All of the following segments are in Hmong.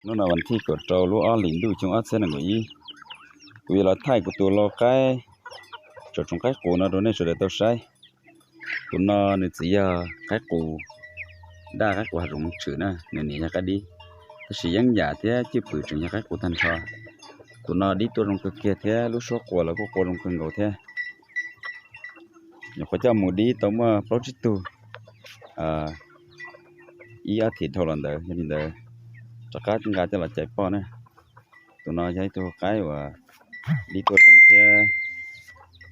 Hnub no vas thib kaum rau lub ob hlis ntuj xyoo ob txhiab nees nkaum ib, kuv yuav los thaij kuv tus lau qaib tsom tsoom qaib qus no rau nej sawv daws tau saib. Tus no nws txiv yog qaib qus daj, qaib qus hav zoov tshwm na, nws niam yog qaib dib, tab sis yeeb yam thiab cwj pwm tseem yog qaib qus tag nrho. Tus no dib tuaj zoo kawg kiag thiab lub suab qua los kuj qua zoo kawg nkaus thiab. Nyuam qhuav coj mus dib tau muaj plaub tsib tug ib ob thiv dhau los ntawd, yog li ntawd rov qab nqa coj los cais poj na. Tus no yog ib tug qaib uas dib tuaj zoo thiab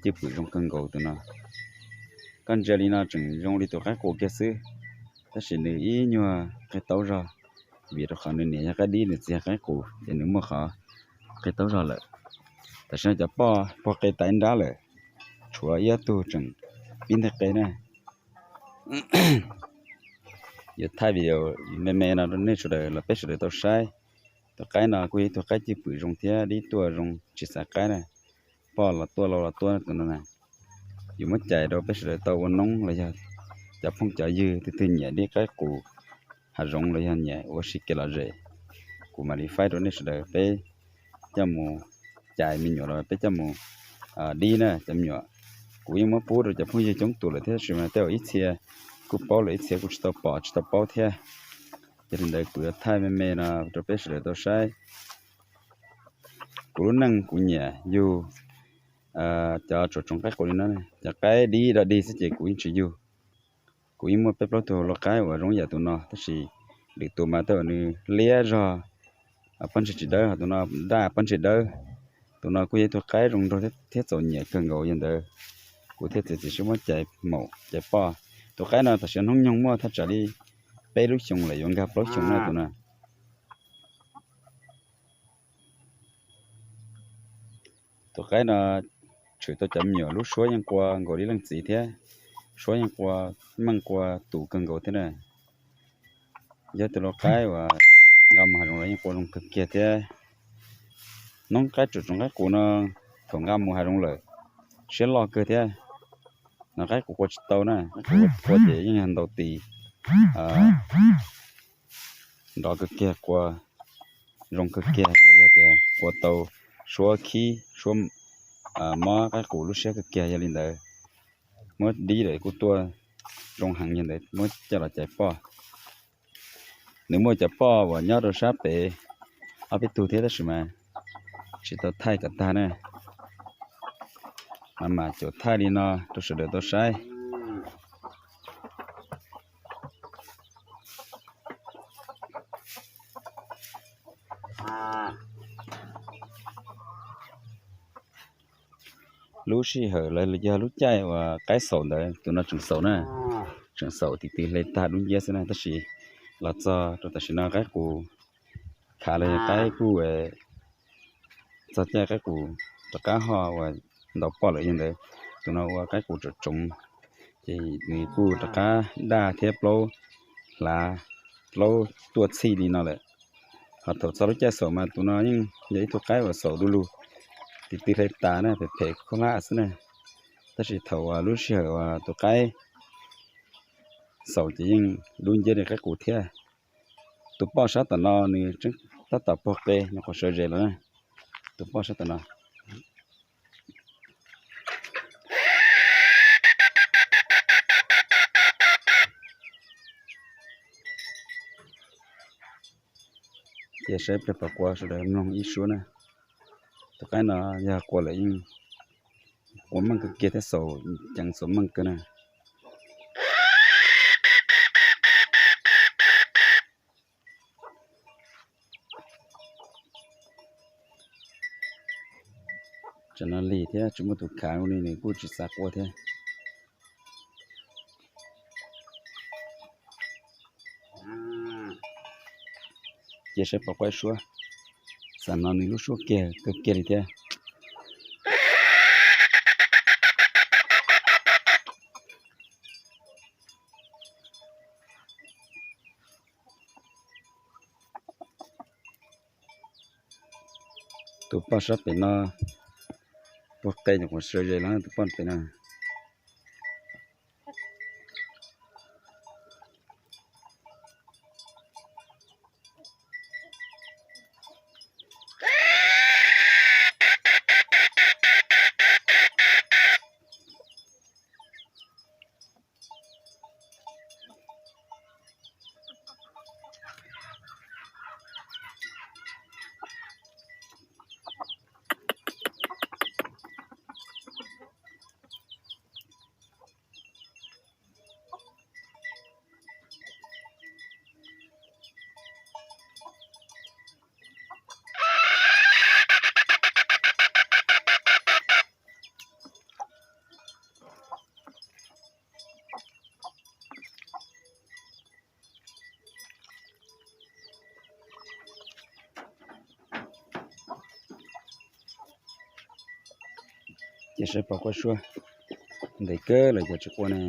cwj pwm zoo kawg nkaus tus no. Koj ntsia li no tseem zoo li tus qaib qus kiag xwb, tab sis nws ib nyuag qig taub zog, vim rau qhov nws niam yog qaib dib nws txiv yog qaib qus ces nws muaj qhov qig taub zog lawm. Tam sim no cov poj puag qe tas ib nrab lawm, tshuav ib ob tug tseem pib nteg qe na. Yuav thaij video me me no rau nej sawv daws los peb sawv daws tau saib. Tus qaib no kuj yog ib tug qaib cwj pwm zoo thiab dib tuaj zoo tsis xav qaib na. Poj los tuaj lau los tuaj tus no na. Yuav muab cais rau peb sawv daws tau ua noob los yog cov phooj cov ywg twg twg nyiam dib qaib qus hav zoov los yog nyiam ua si kev lom zem, kuv mam li faib rau nej sawv daws peb coj mus cais me nyuam los peb coj mus dib na cov me nyuam. Kuv yeej muab pub rau cov phooj ywg coob tus lawm thiab tab sis mas tej zaum ib txhia kuj paub lawm ib txhia kuj tsis tau pom tsis tau paub thiab. Yog li ntawd kuv yuav thaij me me no rau peb sawv daws tau saib. Kuv lub neej kuv nyiam yug cov tsom tsoom qaib qus li no, cov qaib dib dog dig xwb ces kuv yeej tsis yug. Kuv yeej muaj peb plaub tug lau qaib uas zoo yam tus no tab sis lwm tus mas tej zaum nws liab zog, pob ntseg tsis dawb, tus no daj pob ntseg dawb. Tus no kuj yog ib tug qaib zoo nraug thiab txaus nyiam kawg nkaus, yog ntawd kuv thiaj txiav txim siab muab cais maum cais poj. Tus qaib no tam sim hnub nyoog muaj thaj tsam li peb lub xyoos lawm, yuav nkag plaub xyoos na tus no. Tus qaib no tshwm tau cov me nyuam lub suab yeej qua nkaus li leej txiv thiab, suab yeej qua, meej qua tus kawg nkaus thiab na. Yog tus lau qaib uas nqa mus hav zoov los yeej qua zoo kawg kiag thiab. Noob qaib tsom tsoom qaib qus no thaum nqa mus hav zoov lawm siab loj kawg thiab. No qaib qus qua tsis tau na, qaib qus qua ces yeej yog ntaus tis nrov kawg kiag, qua zoo kawg kiag, yog tias qua tau suab khib suab mob qaib qus lub siab kawg kiag. Yog li ntawd muab dib lawm kuj tuaj zoo heev, yog ntawd muab coj los cais poj. Nws muaj cov poj uas nyob rau sab pem ob peb tug thiab tab sis mas tsis tau thaij kom tag na. Mas mas caum thaij li no rau sawv daws tau saib. Lub sij hawm los yog lub caij uas qaib xaus ntawd tus no tseem xaus na, tseem xaus tiv tiv hle tag dub nciab xwb na, tab sis los txog rau tam sim no qaib qus khav los yog qaib kuj txog caij qaib qus rov qab ho uas ntaus poj lawm, yog ntawd tus no ua qaib qus tsom tsoov ces nws kuj rov qab daj thiab plaub hlav, plaub tuaj txhij li no lawm. Ho thaum txog lub caij xaus mas tus no yeej yog ib tug qaib uas xaus du lug, tiv tiv hle tas na, phem phem khaub hlab xwb na. Tab sis thaum uas lub sij hawm uas tus qaib xaus ces yeej dub nciab li qaib qus thiab. Tus poj sab tom no nws tseem tab tom puag qe nyuam qhuav sawv zes los na. Tus poj sab tom no Cia saib pliag pom qua sawv daws mloog ib suab na. Tus qaib no yog qua lawm yeej qua meej kawg kiag thiab xaus ceev xaus meej kawg na. Tsam no lig thiab tsis muaj tus khav li nws kuj tsis xav qua thiab. Cia saib pom qua ib suab, xam no nws lub suab kiag kawg kiag li thiab. Tus poj sab pem no puag qe nyuam qhuav sawv zes los tus poj pem no. Ces saib pom quaj suab ntev kawg los yog tsis quaj ne.